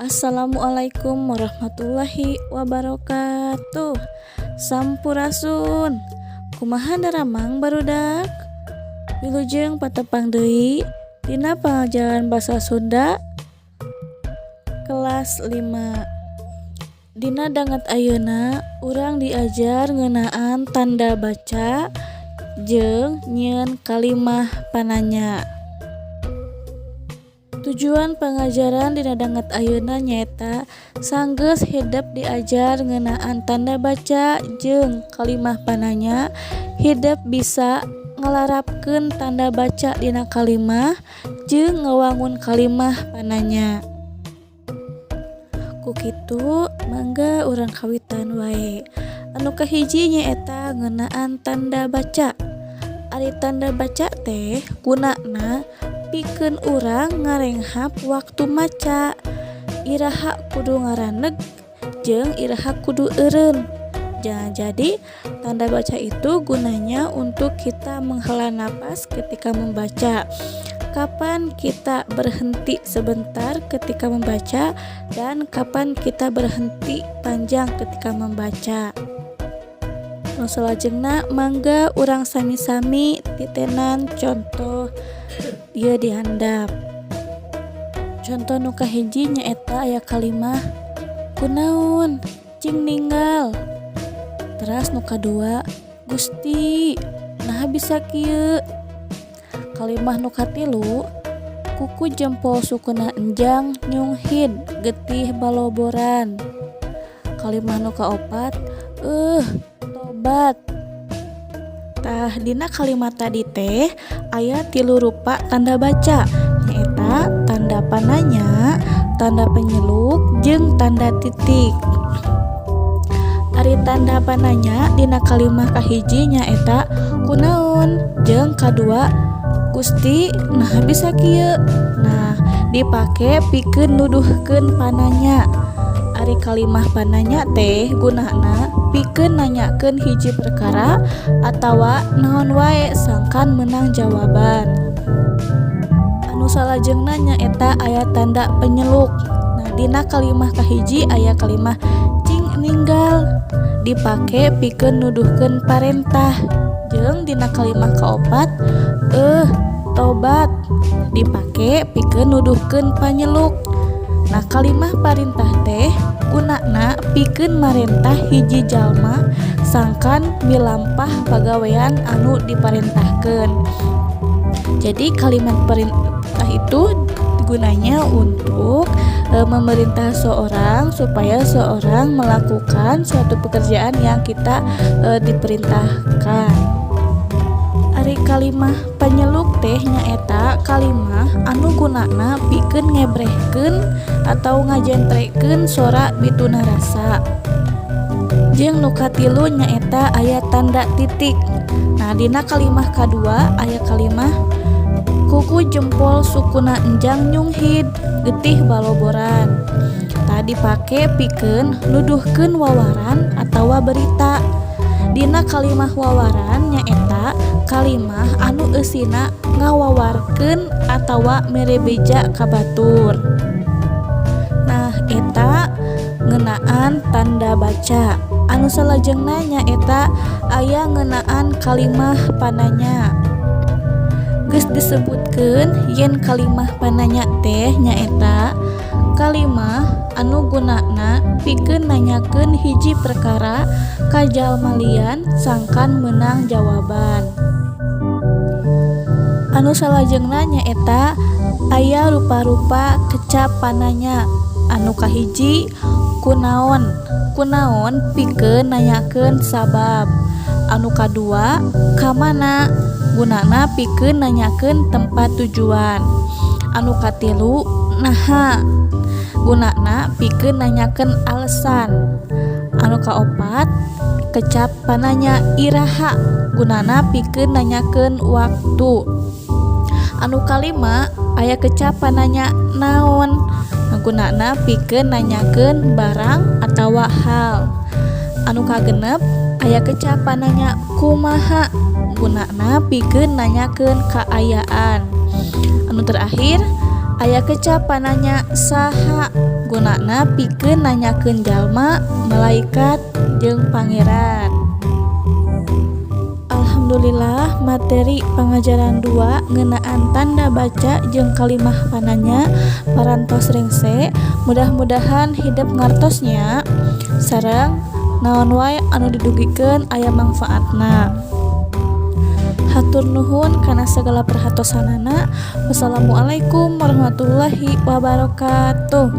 Assalamualaikum warahmatullahi wabarakatuh. Sampurasun. Kumaha daramang, barudak? Wilujeng patepang deui dina pangajaran basa Sunda kelas 5. Dina danget ayeuna urang diajar ngeunaan tanda baca jeung nyieun kalimah pananya. Tujuan pangajaran dina danget ayeuna nyaeta sanggeus hidep diajar ngeunaan tanda baca jeung kalimah pananya, hidep bisa ngalarapkeun tanda baca dina kalimah jeung ngawangun kalimah pananya. Ku kitu, mangga urang kawitan wae. Anu kahiji nyaeta ngeunaan tanda baca. Ari tanda baca teh gunana pikeun urang ngarenghap waktu maca, iraha kudu ngaraneg jeung iraha kudu eureun. Jadi, tanda baca itu gunanya untuk kita menghela napas ketika membaca, kapan kita berhenti sebentar ketika membaca, dan kapan kita berhenti panjang ketika membaca. Nu salajengna, mangga urang sami-sami titenan contoh ieu di handap. Contoh nu kahiji nyaeta aya kalimah "Kunaon cing ninggal". Teras nu kadua, "Gusti, naha bisa kieu?" Kalimah nu katilu, "Kuku jempol sukuna enjang nyunghid getih baloboran". Kalimah nu kaopat, "Eh, tobat". Tah, dina kalimat tadi teh aya tilu rupa tanda baca, nyaeta tanda pananya, tanda penyeluk, jeung tanda titik. Ari tanda pananya dina kalimah kahiji nyaeta "kunaon" jeung kadua "Gusti, naha bisa kieu?". Nah, dipake pikeun nuduhkeun pananya. Ari kalimah pananya teh gunana pikeun nanyakeun hiji perkara atawa naon wae sangkan meunang jawaban. Anu salajengna nyaeta aya tanda penyeluk. Nah, dina kalimah kahiji aya kalimah "cing ninggal", dipake pikeun nuduhkeun parentah, jeung dina kalimah kaopat "eh, tobat", dipake pikeun nuduhkeun panyeluk. Nah, kalimah parintah teh gunana pikeun marentah hiji jalma sangkan milampah pagawean anu diparentahkeun. Jadi, kalimat perintah itu gunanya untuk memerintah seorang supaya seorang melakukan suatu pekerjaan yang kita diperintahkan. Ari kalimah panyeluk teh nyaeta kalimah anu gunana pikeun ngebrehkeun atau ngajentrekeun sora bitunarasa. Jeung nu katilu nyaeta aya tanda titik. Nah, dina kalimah kadua aya kalimah "kuku jempol sukuna enjang nyunghid getih baloboran". Tah, dipake pikeun nuduhkeun wawaran atawa berita. Dina kalimah wawaran nyaeta kalimah anu eusina ngawawarkeun atawa mere beja ka batur. Nah, eta ngeunaan tanda baca. Anu salajengna nyaeta aya ngeunaan kalimah pananya. Geus disebutkeun yen kalimah pananya teh nyaeta kalimah anu gunana pikeun nanyakeun hiji perkara ka jalma lian sangkan meunang jawaban. Anu salajengna nyaeta aya rupa-rupa kecap pananya. Anu kahiji, "kunaon". "Kunaon" pikeun nanyakeun sabab. Anu kadua, "kamana", gunana pikeun nanyakeun tempat tujuan. Anu katilu, "naha", gunana pikeun nanyakeun alesan. Anu kaopat, kecap pananya "iraha", gunana pikeun nanyakeun waktu. Anu kalima, aya kecap pananya "naon", gunana pikeun nanyakeun barang atawa hal. Anu kagenep, aya kecap pananya "kumaha", gunana pikeun nanyakeun kaayaan. Anu terakhir, Aya kecap pananya saha, gunana pikeun nanyakeun jalma, malaikat, jeung Pangeran. Alhamdulillah, materi pangajaran 2 ngeunaan tanda baca jeung kalimah pananya parantos rengse. Mudah-mudahan hidep ngartos nya, sareng naon wae anu didugikeun aya mangfaatna. Hatur nuhun kana sagala perhatosanana. Wassalamualaikum warahmatullahi wabarakatuh.